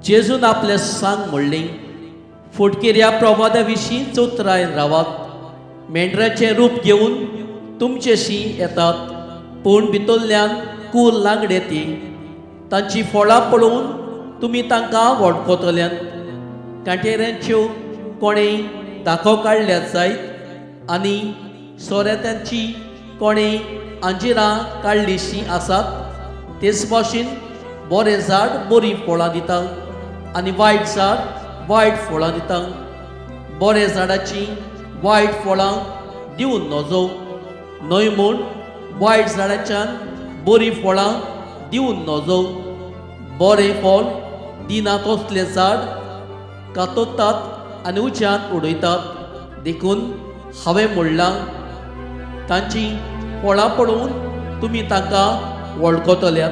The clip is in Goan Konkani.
जेजून आपले सांग म्हणली, फुटकिऱ्या प्रवादा विशीं चौत्रायन रावात. मेंढराचें रूप घेवन तुमचेशी येतात, पूण भितरल्यान कूर लांगडे ती. तांची फळां पळोवन तुमी तांकां वळखतल्यात. कांटेऱ्यांच्यो कोणें दाखो काडल्यात जायत आनी सोऱ्यात्यांची कोणें अंजिरां काडलीशीं आसात? तेच भाशेन बरें झाड बरीं फळां दिता आनी वायट झाड वायट फळां दिता. बरें झाडाचीं वायट फळां दिवन नजो, न्हय म्हूण वायट झाडाच्यान बरीं फळां दिवन नजो. बरें फळ दिना तसलें झाड कातरतात आनी उज्यांत उडयतात. देखून हांवें म्हणलां, तांची फळां पळोवन तुमी तांकां वळखतल्यात.